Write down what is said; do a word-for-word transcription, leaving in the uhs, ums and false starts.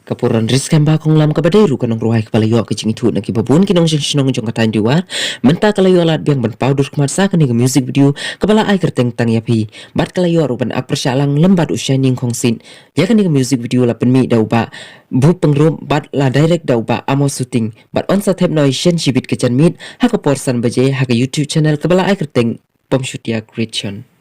Ka Puran Riskhem Ba Konglam kaba dei ruh ka nongrwai kaba la ïoh ka jingithuh na kiba bun ki nongshong shnong jong ka Thaiñ Dewar, mynta ka la ïoh lad biang ban paw dur khmat sa kane ka music video kaba la ai kyrteng Tang ïa phi, bad ka la ïoh ruh ban ak pyrshah lang lem bad u Shining Khongsit. Ïa kane ka music video la pynmih da u Bah Bhup Pyngrope bad la direct da u Bah Amos Suting, bad yn sa thep noh shen shibit ka janmiet ha ka por san baje ha ka YouTube channel kaba la ai kyrteng Pom Shutia Creation.